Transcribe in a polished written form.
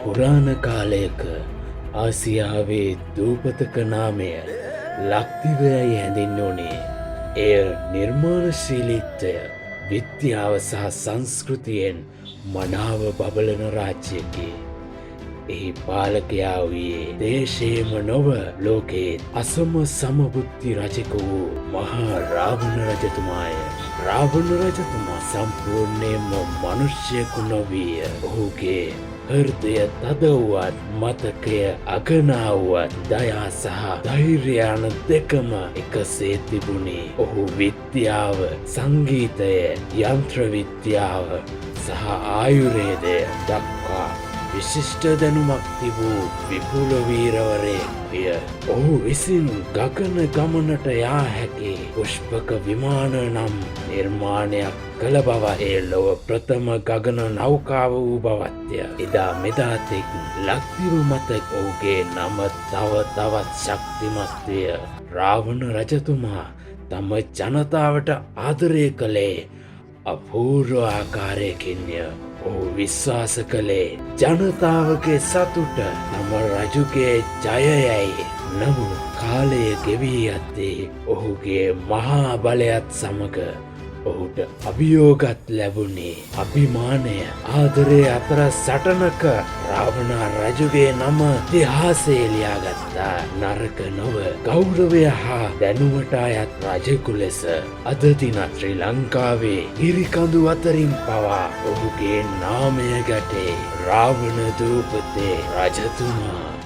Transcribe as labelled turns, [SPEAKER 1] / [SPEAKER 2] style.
[SPEAKER 1] පුරාණ කාලයක ආසියාවේ දූපතක නාමය ලක්දිවයයි හැඳින්වුණේ. එය නිර්මාණශීලීත්වය, විද්‍යාව සහ සංස්කෘතියෙන් මනාව බබලන රාජ්‍යයකි. එහි පාලකයා වූයේ දේශයේම නොව ලෝකයේ අසම සමබුද්ධි රජෙකු වූ මහා රාවණ රජතුමාය. රාවණ රජතුමා සම්පූර්ණයෙන්ම මනුෂ්‍යයෙකු නොවීය. ඔහුගේ හෘදය තද වුවත්, මතකය අගනා වුවත්, දයා සහ ධෛර්යය යන දෙකම එකසේ තිබුණේ. ඔහු විද්‍යාව, සංගීතය, යන්ත්‍ර විද්‍යාව සහ ආයුර්වේදය දක්වා විශිෂ්ට දැනුමක් තිබූ විපුල වීරවරයෙක් විය. ඔහු විසින් ගගන ගමනට යා හැකි පුෂ්පක විමාන නම් නිර්මාණයක් කළ බව, ඒ ලොව ප්‍රථම ගගන නෞකාව වූ බවත්ය. එදා මෙදා තෙක් ලක්දිව මත ඔහුගේ නම තව තවත් ශක්තිමත් විය. රාවණ රජතුමා තම ජනතාවට ආදරය කළේ අපූර්ව ආකාරයකින්ය. ඔහු විශ්වාස කළේ ජනතාවගේ සතුට තම රජුගේ ජයයයි. නමුත් කාලය ගෙවී යද්දී ඔහුගේ මහා බලයත් සමග ඔහුට අභියෝගත් ලැබුණේ. අභිමානය, ආදරය අතර සටනක රාවණ රජුගේ නම ඉතිහාසයේ ලියාගත්තා. නරක නොව ගෞරවය හා දැනුමට අයත් රජෙකු ලෙස අද දිනත් ශ්‍රී ලංකාවේ හිරිකඳු අතරින් පවා ඔහුගේ නාමය ගැටේ. රාවණ දූපතේ රජතුමා.